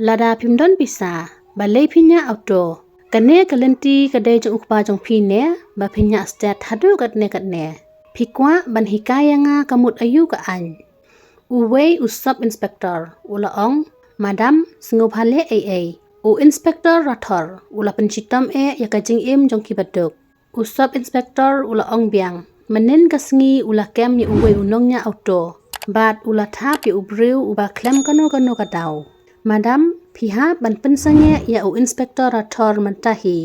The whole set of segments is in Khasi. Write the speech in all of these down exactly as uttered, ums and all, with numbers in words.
Lada phim don pisa, balei phi ñiah auto? Kane ka lynti ka dei jong u kpa jong phi ne, ba phi ñiah stet haduh katne katne? Phi kwah ban hikai ïa nga ka mut aïu ka aiñ? Uwei u sub inspector u la ong, Madam, sngewbha leh ei ei. U Inspector Rathor u la pynshitom eh ïa ka jingim jong ki baduk. U sub inspector u la ong biang, mynnin ka sngi u la kem ïa uwei u nongñiah auto bad u la thap ïa u briew uba khlem kano kano ka daw. Madam, phi hap ban pynsangeh ïa u Inspector Rathor mynta hi.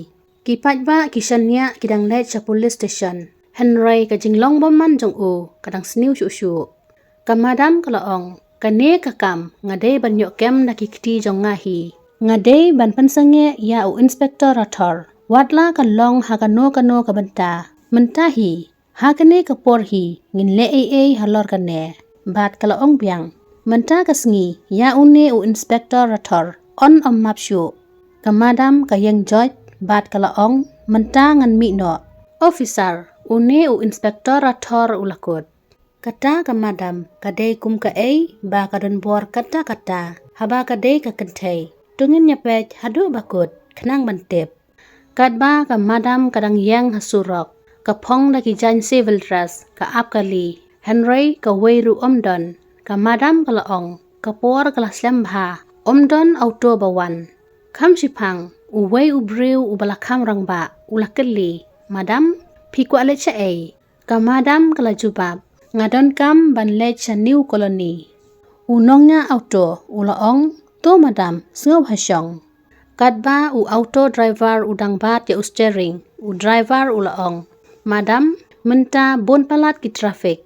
Ki paidbah ki shaniah ki dang leit sha police station, hynrei ka jinglong bymman jong u ka dang sniew shuh shuh. Ka Madam ka la ong, kane ka kam nga dei ban ïoh kem da ki kti jong nga hi. Nga dei ban pynsangeh ïa u Inspector Rathor, wat la ka long ha kano kano ka bynta. Mynta hi, ha kane ka por hi, ngin leh ei ei halor kane. Bad ka la ong biang, mynta ka sngi ïa une u Inspector Rathor yn ym map shuh. Ka Madam ka ïeng joit bad ka la ong, mynta ngan mih noh. Officer, une u Inspector Rathor u la kut. Kata ka Madam ka dei kum kaei ba ka don bor katta katta, haba ka dei ka kynthei. To ngin ïa peit haduh ba kut khnang ban tip. Katba ka Madam ka dang ïeng ha surok, ka phong da ki jaiñ civil dress, ka ap kali, hynrei kawei ruh ym don. Ka Madam ka la ong, ka por ka la slem bha, ym don auto ba wan. Kham shiphang, uwei u briew uba la kham rangbah u la kylli, Madam, phi kwah leit shaei? Ka Madam ka la jubab, nga donkam ban leit sha New Colony. U nongñiah auto u la ong, to Madam, sngewbha shong. Katba u auto driver u dang bat ïa u steering, u driver u la ong, Madam, mynta bun palat ki traffic.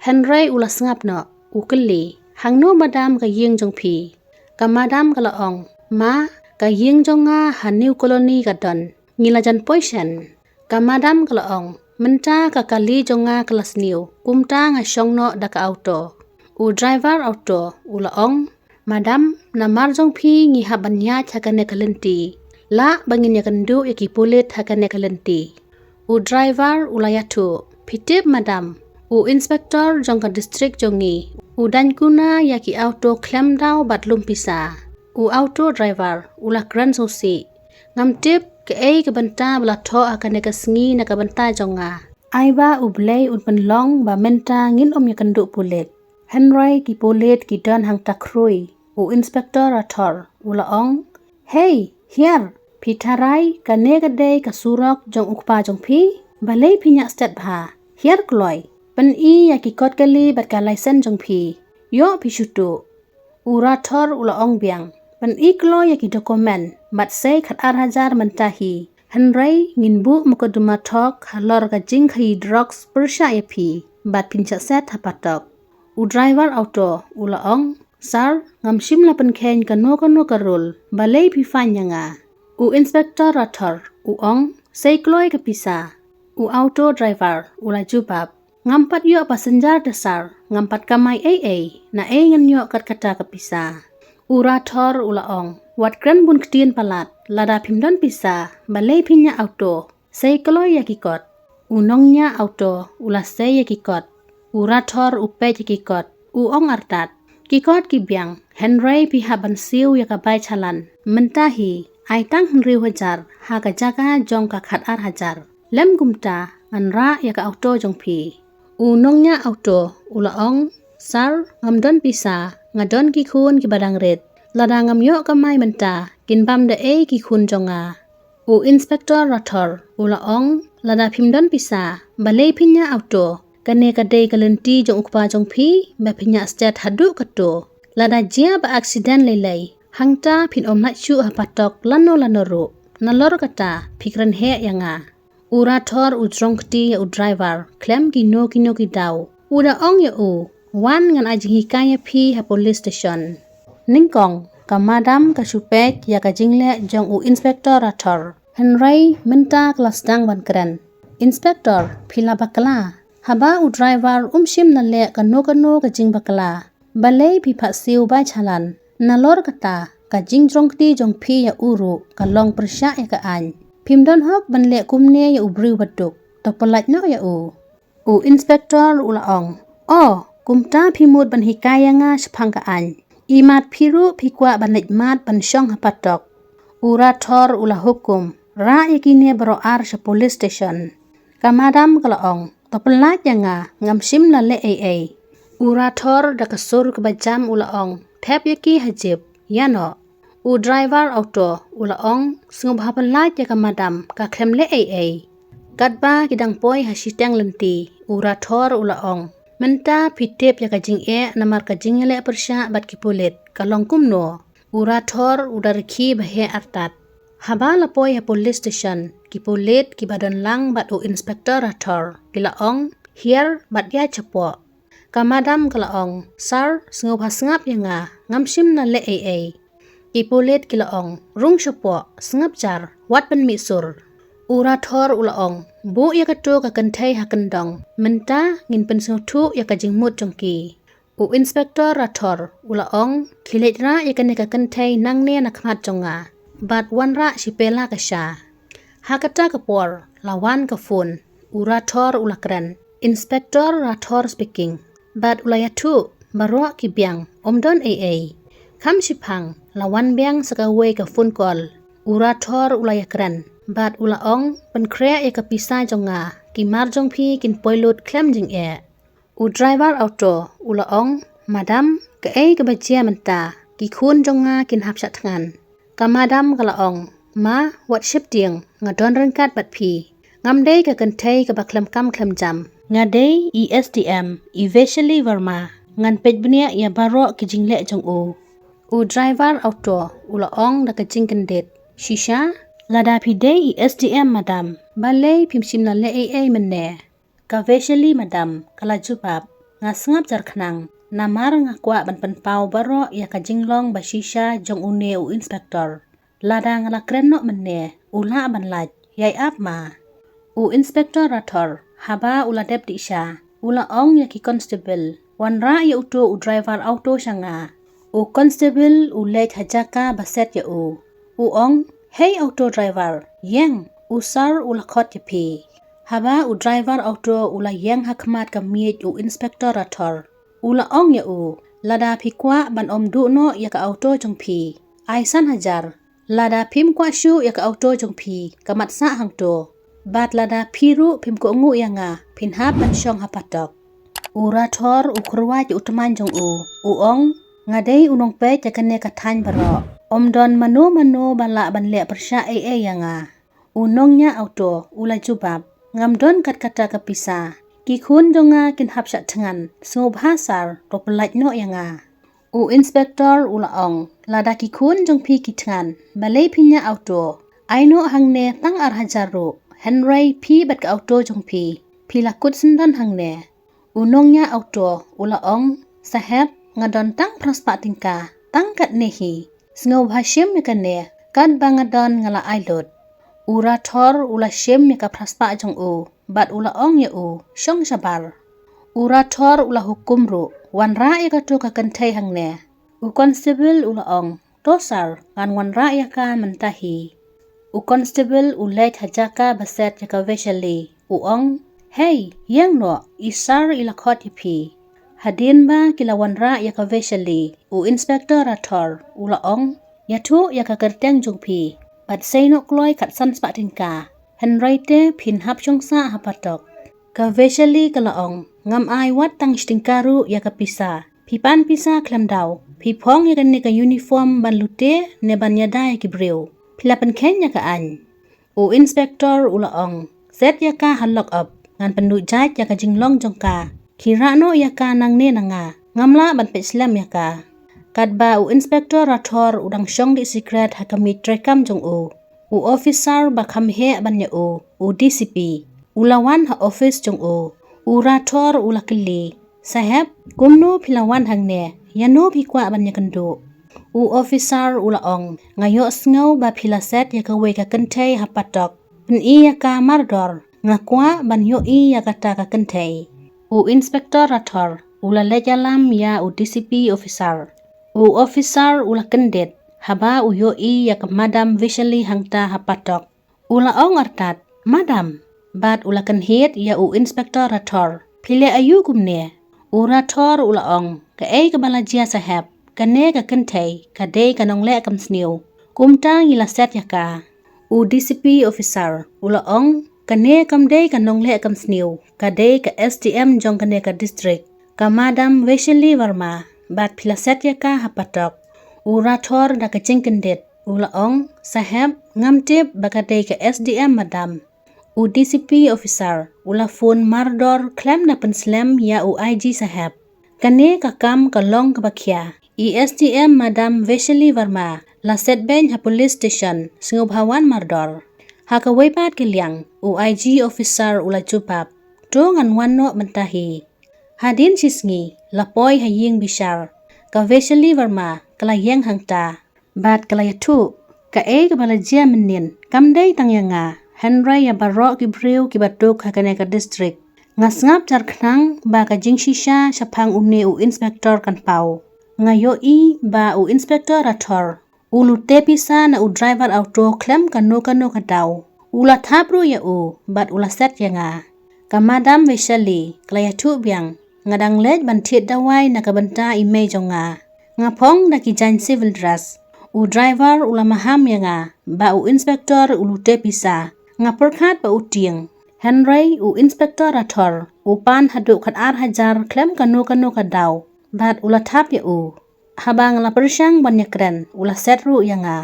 Hynrei u la sngap noh, u kylli, hangno Madam ka ïing jong phi? Ka Madam ka la ong, ma, ka ïing jong nga ha New Colony ka don. Ngi la jan poi shen. Ka Madam ka la ong, mynta ka kali jong nga ka la sniew, kumta nga shong noh da ka auto. U driver auto u la ong, Madam, namar jong phi ngi hap ban ïaid ha kane ka lynti. Lah ba ngin ïakynduh ïa ki pulit ha kane ka lynti. U driver u la ïathuh, phi tip Madam, u inspector jong ka district jong ngi u dang kuna ïa ki auto khlem daw bad lum pisa. U auto driver u la kren sngewsih, ngam tip kaei ka bynta ba la thoh ha kane ka sngi na ka bynta jong nga. Ai ba U Blei un pynlong ba mynta ngin ym ïakynduh pulit. Hynrei ki pulit ki don hangta khrui. U Inspector Rathor u la ong, hei, hiar, phi tharai kane ka dei ka surok jong u kpa jong phi? Balei phi ñiah stet bha? Hiar kloi, pyni ïa ki kot kali bad ka license jong phi. Ïoh phi shu tuh. U Rathor u la ong biang, pyni kloi ïa ki document bad sei khat ar hajar mynta hi. Hynrei ngin buh mukotduma thok halor ka jingkhaïi drugs pyrshah ïa phi bad phin shah set ha patok. U driver auto u la ong, sir, ngam shym la pynkheiñ kano kano ka rule, balei phi fine ïa nga? U Inspector Rathor u ong, sei kloi ka pisa. U auto driver u la jubab, ngam pat ïoh passenger te sir, ngam pat kamai ei ei, naei ngan ïoh kat kata ka pisa? U Rathor u la ong, wat kren bun ktien palat, lada phim don pisa, balei phi ñiah auto? Sei kloi ïa ki kot. U nongñiah auto u la sei ïa ki kot. U Rathor u peit ïa ki kot. U ong artat, ki kot ki biang, hynrei phi hap ban siew ïa ka bai challan. Mynta hi, ai tang hynriew hajar ha ka jaka jong ka khat ar hajar. Lem kumta, ngan rah ïa ka auto jong phi. U nongñiah auto u la ong, sir, ngam don pisa, nga don ki khun kiba dang rit. Lada ngam ïoh kamai mynta, kin bam da ei ki khun jong nga? U Inspector Rathor u la ong, lada phim don pisa, balei phi ñiah auto? Kane ka dei ka lynti jong u kpa jong phi, ba phi ñiah stet haduh kato. Lada jia ba accident lei lei, hangta phin ym lait shuh ha patok lano lano ruh. Nalor kata, phi kren heh ïa nga. U Rathor u jrong kti ïa u driver khlem kino kino ki daw. U da ong ïa u, wan ngan ai jinghikai ïa phi ha police station. Nyngkong ka Madam ka shu peit ïa ka jingleh jong u Inspector Rathor. Hynrei mynta ka la sdang ban kren. Inspector, phi la bakla. Haba u driver um shym la leh kano kano ka jingbakla, balei phi phah siew bai challan? Nalor kata, ka jingjrong kti jong phi ïa u ruh ka long pyrshah ïa ka aiñ. Phim don hok ban leh kumne ïa u briew baduk. To pyllait noh ïa u. U Inspector u la ong, oh, kumta phi mut ban hikai ïa nga shaphang ka aiñ? Imat phi ruh phi kwah ban leit mad ban shong ha patok. U Rathor u la hukum, rah ïa kine baroh ar sha police station. Ka madam ka la ong, to pyllait ïa nga, ngam shym la leh ei ei. U Rathor da ka sur kaba jam u la ong, thep ïa ki ha jeep, ïa noh. U driver auto u la ong, sngewbha pyllait ïa ka madam, ka khlem leh ei ei. Katba ki dang poi ha shiteng lynti, u Rathor u la ong, mynta phi tip ïa ka jingeh namar ka jingïaleh pyrshah bad ki pulit, ka long kumno? U Rathor u da rkhie ba heh artat. Haba la poi ha police station, ki pulit kiba don lang bad u Inspector Rathor ki la ong, hiar bad ïaid shapoh. Ka madam ka la ong, sir, sngewbha sngap ïa nga, ngam shym la leh ei ei. Ki pulit ki la ong, rung shapoh, sngap jar, wat pynmih sur. U Rathor u la ong, buh ïa kato ka kynthei ha kyndong, mynta ngin pynsngewthuh ïa ka jingmut jong ki. U Inspector Rathor u la ong, khie leit rah ïa kane ka kynthei nangne na khmat jong nga bad wanrah shipela ka sha. Ha kata ka por la wan ka phone. U Rathor u la kren, Inspector Rathor speaking. Bad u la ïathuh, baroh ki biang, ym don ei ei. Kham shiphang la wan biang sa kawei ka phone call. U Rathor u la ïakren bad u la ong, pynkhreh ïa ka pisa jong nga, ki mar jong phi kin poi lut khlem jingeh. U driver auto u la ong, madam, kaei kaba jia mynta, ki khun jong nga kin hap shah thngan. Ka madam ka la ong, ma, wat sheptieng, nga don ryngkat bad phi. Ngam dei ka kynthei kaba khlem kam khlem jam. Nga dei i S D M, i Vaishali Verma. Ngan peit bniah ïa baroh ki jingleh jong u. U driver auto u la ong da ka jingkyndit, shisha? Lada phi dei i S D M, madam, balei phim shym la leh ei ei mynne? Ka Vaishali madam ka la jubab, nga sngap jar khnang, namar nga kwah ban pynpaw baroh ïa ka jinglong ba shisha jong une u inspector. Lada nga la kren noh mynne, u lah ban lait, ïai ap ma. U Inspector Rathor haba u la dep dih sha, u la ong ïa ki constable, wanrah ïa uto u driver auto sha nga. U constable u leit ha jaka ba set ïa u. U ong, hei auto driver, ïeng, u sir u la khot ïa phi. Haba u driver auto u la ïeng ha khmat ka miej u Inspector Rathor, u la ong ïa u, lada phi kwah ban ym duh noh ïa ka auto jong phi, ai san hajar. Lada phim kwah shuh ïa ka auto jong phi, ka mat sah hangto. Bad lada phi ruh phim kohnguh ïa nga, phin hap ban shong ha patok. U Rathor u kyrwat ïa u tymmen jong u, u ong, nga dei u nongpeit ïa kane ka thaiñ baroh. Ym don mano mano ba lah ban leh pyrshah ei ei ïa nga. U nongñiah auto u la jubab, ngam don kat kata ka pisa. Ki khun jong nga kin hap shah thngan, sngewbha sir, to pyllait noh ïa nga. U inspector u la ong, lada ki khun jong phi ki thngan, balei phi ñiah auto? Ai noh hangne tang ar hajar ruh, hynrei phi bad ka auto jong phi, phi la kut syndon hangne. U nongñiah auto u la ong, saheb, nga don tang phra spah tyngka, tang katne hi. Sngewbha shim ïa kane, katba nga don nga la ai lut. U Rathor u la shim ïa ka phra spah jong u, bad u la ong ïa u, shong shabar. U Rathor u la hukum ruh, wanrah ïa kato ka kynthei hangne. U constable u la ong, to sir, ngan wanrah ïa ka mynta hi. U constable u leit ha jaka ba set ïa ka Vaishali, u ong, hei, ïeng noh, i sir i la khot ïa phi. Hadien ba ki la wanrah ïa ka Vaishali, u Inspector Rathor u la ong, ïathuh ïa ka kyrteng jong phi, bad sei noh kloi kat san spah tyngka, hynrei te phin hap shong sah ha patok. Ka Vaishali ka la ong, ngam ai wat tang shi tyngka ruh ïa ka pisa. Phi pan pisa khlem daw, phi phong ïa kane ka uniform ban lute ne ban ïada ïa ki briew. Phi la pynkheiñ ïa ka aiñ. U inspector u la ong, set ïa ka ha lock up, ngan pynduh jait ïa ka jinglong jong ka. Khie rah noh ïa ka nangne na nga, ngam lah ban peit slem ïa ka. Katba u Inspector Rathor u dang shong dih sikret ha ka miej treikam jong u, u officer ba kham heh ban ïa u, u D C P, u la wan ha office jong u. U Rathor u la kylli, saheb, kumno phi la wan hangne, ïano phi kwah ban ïakynduh? U officer u la ong, nga ïohsngew ba phi la set ïa kawei ka kynthei ha patok. Pyni ïa ka mardor, nga kwah ban ïohi ïa kata ka kynthei. U Inspector Rathor u la leit ïalam ïa u D C P officer. U officer u la kyndit haba u ïohi ïa ka Madam Vaishali hangta ha patok. U la ong artat, madam, bad u la kynhied ïa u Inspector Rathor. Phi leh aïu kumne? U Rathor u la ong, kaei kaba la jia saheb? Kane ka kynthei ka dei ka nongleh kam sniew. Kumta ngi la set ïa ka. U D C P officer u la ong, kane kam dei ka nongleh kam sniew, ka dei ka S D M jong kane ka district, ka Madam Vaishali Verma, bad phi la set ïa ka ha patok. U Rathor da ka jingkyndit u la ong, Saheb, ngam tip ba ka dei ka S D M madam. U D C P officer u la phone mardor khlem da pynslem ïa u I G saheb. Kane ka kam ka long kaba khia. I S D M Madam Vaishali Verma la set beiñ ha police station, sngewbha wan mardor. Ha kawei pat ka liang, u I G officer u la jubab, to ngan wan noh mynta hi. Hadien shisngi la poi ha ïing bishar. Ka Vaishali Verma ka la ïeng hangta bad ka la ïathuh, kaei kaba la jia mynnin kam dei tang ïa nga, hynrei ïa baroh ki briew kiba duk ha kane ka district. Nga sngap jar khnang ba ka jingshisha shaphang une u inspector kan paw. Nga ïohi ba u inspector Rathor u lute pisa na u driver auto khlem kano kano ka daw. U la thap ruh ïa u bad u la set ïa nga. Ka Madam Vaishali ka la ïathuh biang, nga dang leit ban thied dawai na ka bynta i mei jong nga. Nga phong da ki jaiñ civil dress. U driver u la maham ïa nga ba u inspector u lute pisa. Nga pyrkhat ba u tieng. Hynrei u inspector Rathor u pan haduh khatar hajar khlem kano kano ka daw bad u la thap ïa u. Haba nga la pyrshang ban ïakren u la set ruh ïa nga.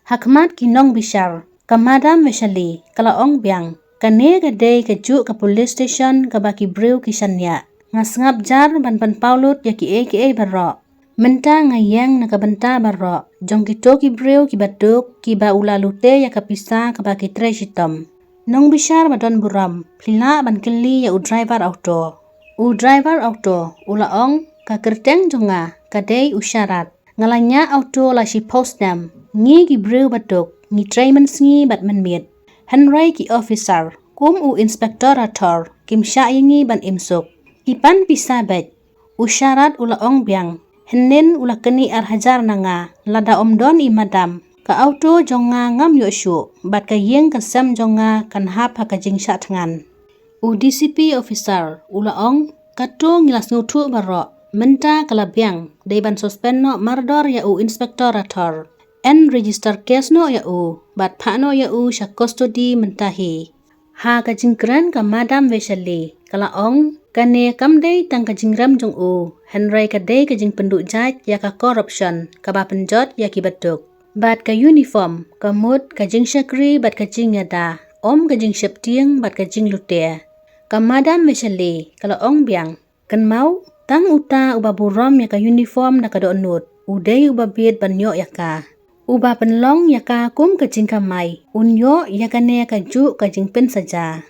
Ha khmat ki nongbishar, ka Madam Vaishali ka la ong biang, kane ka dei kajuh ka police station kaba ki briew ki shaniah. Nga sngap jar ban pynpaw lut ïa kiei kiei baroh. Mynta nga ïeng na ka bynta baroh jong kito ki briew kiba duk kiba u la lute ïa ka pisa kaba ki trei shitom. Nongbishar ba don burom, phi lah ban kylli ïa u driver auto. U driver auto u la ong, ka kyrteng jong nga ka dei u Sharat. Nga la ñiah auto la shiphew snem. Ngi ki briew ba duk ngi trei mynsngi bad mynmiet. Hynrei ki officer kum u inspector Rathor kim shah ïa ngi ban im suk. Ki pan pisa beit. U Sharat u la ong biang, hynnin u la knieh ar hajar na nga, lada ym don i madam, ka auto jong nga ngam ïoh shuh bad ka ïing ka sem jong nga kan hap ha ka jingshah thngan. U D C P officer u la ong, kato ngi la sngewthuh baroh. Mynta ka la biang, dei ban suspend noh mardor ïa u inspector Rathor. Yn register case noh ïa u bad phah noh ïa u sha custody mynta hi. Ha ka jingkren ka Madam Vaishali ka la ong, kane kam dei tang ka jingrem jong u, hynrei ka dei ka jingpynduh jait ïa ka corruption kaba pynjot ïa kiba duk. Bad ka uniform, ka mut, ka jingshakri bad ka jingïada, ym ka jingsheptieng bad ka jinglute. Ka Madam Vaishali ka la ong biang, kynmaw, tang uta uba burom ïa ka uniform da ka dohnud u dei uba bit ban ïoh ïa ka. Uba pynlong ïa ka kum ka jingkamai un ïoh ïa kane kajuh ka jingpynsaja.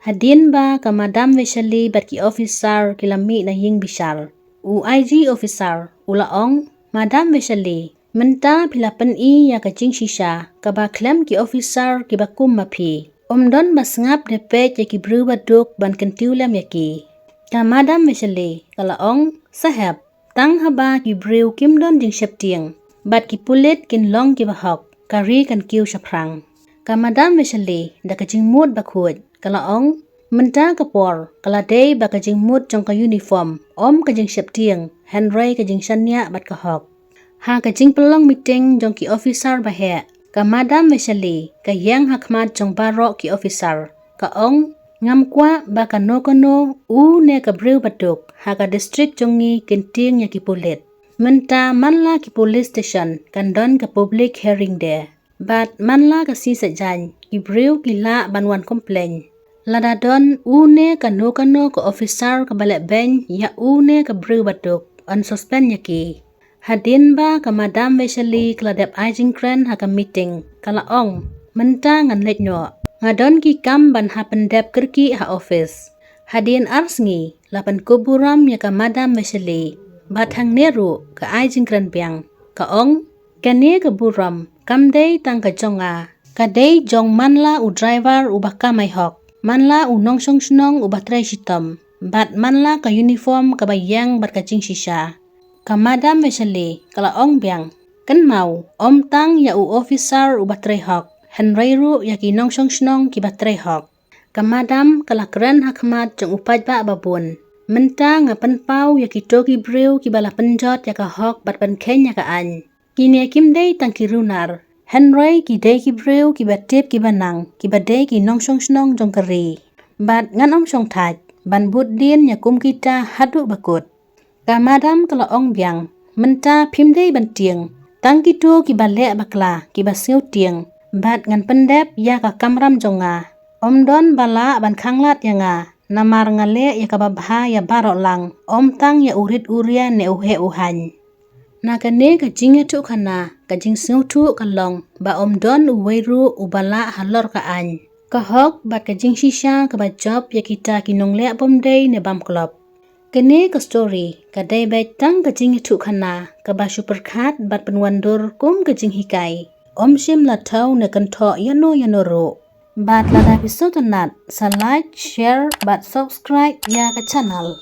Hadien ba ka Madam Vaishali bad ki officer ki la mih na ïing bishar, u I G officer u la ong, Madam Vaishali, mynta phi la pyni ïa ka jingshisha kaba khlem ki officer kiba kum ma phi. Ym don ba sngap de peit ïa ki briew ba duk ban kyntiew lem ïa ki. Ka Madam Vaishali ka la ong, Saheb, tang haba ki briew kim don jingsheptieng bad ki pulit kin long kiba hok, ka ri kan kiew shaphrang. Ka Madam Vaishali da ka jingmut bakhuid ka la ong, mynta ka por ka la dei ba ka jingmut jong ka uniform, ym ka jingsheptieng, hynrei ka jingshaniah bad ka hok. Ha ka jingpynlong meeting jong ki officer ba heh, ka Madam Vaishali ka ïeng ha khmat jong baroh ki officer, ka ong, ngam kwah ba kano kano u ne ka briew ba duk ha ka district jong ngi kin tieng ïa ki pulit. Mynta man la ki police station kan don ka public hearing de. Bad man la ka sngi Saitjaiñ ki briew ki lah ban wan complain. Lada don u ne kano kano ka officer kaba leh beiñ ïa u ne ka briew ba duk, yn suspend ïa ki. Hadien ba ka Madam Vaishali ka la dep ai jingkren ha ka meeting, ka la ong, mynta ngan leit noh. Nga don ki kam ban hap pyndep kyrkieh ha office. Hadien ar sngi la pynkup burom ïa ka Madam Vaishali. Bad hangne ruh ka ai jingkren biang, ka ong, kane ka burom kam dei tang ka jong nga. Ka dei jong man la u driver uba kamai hok, man la u nongshong shnong uba trei shitom, bad man la ka uniform kaba ïeng bad ka jingshisha. Ka Madam Vaishali ka la ong biang, kynmaw, ym tang ïa u officer uba trei hok, hynrei ruh ïa ki nongshong shnong kiba trei hok. Ka Madam ka la kren ha khmat jong u paidbah ba bun. Mynta nga pynpaw ïa kito ki briew kiba la pynjot ïa ka hok bad pynkheiñ ïa ka aiñ. Kine kim dei tang ki runar, hynrei ki dei ki briew kiba tip kiba nang, kiba dei ki nongshong shnong jong ka ri. Bad ngan ym shong thait ban bud dien ïa kum kita haduh ba kut. Ka madam ka la ong biang, mynta phim dei ban tieng, tang kito kiba leh bakla, kiba sngewtieng. Bad ngan pyndep ïa ka kamram jong nga. Ym don ba lah ban khanglad ïa nga, namar nga leh ïa kaba bha ïa baroh lang, ym tang ïa u rit u ria ne u heh u haiñ. Na kane ka jingïathuhkhana, ka jingsngewthuh ka long ba ym don uwei ruh uba lah halor ka aiñ, ka hok bad ka jingshisha kaba jop ïa kita ki nongleh bymdei ne bamklop. Kane ka story ka dei beit tang ka jingïathuhkhana kaba shu pyrkhat bad pynwandur kum ka jinghikai. Ym shym la thaw ne kynthoh ïano ïano ruh. Bad lada phi sngewtynnat, sa like, share bad subscribe ïa ka channel.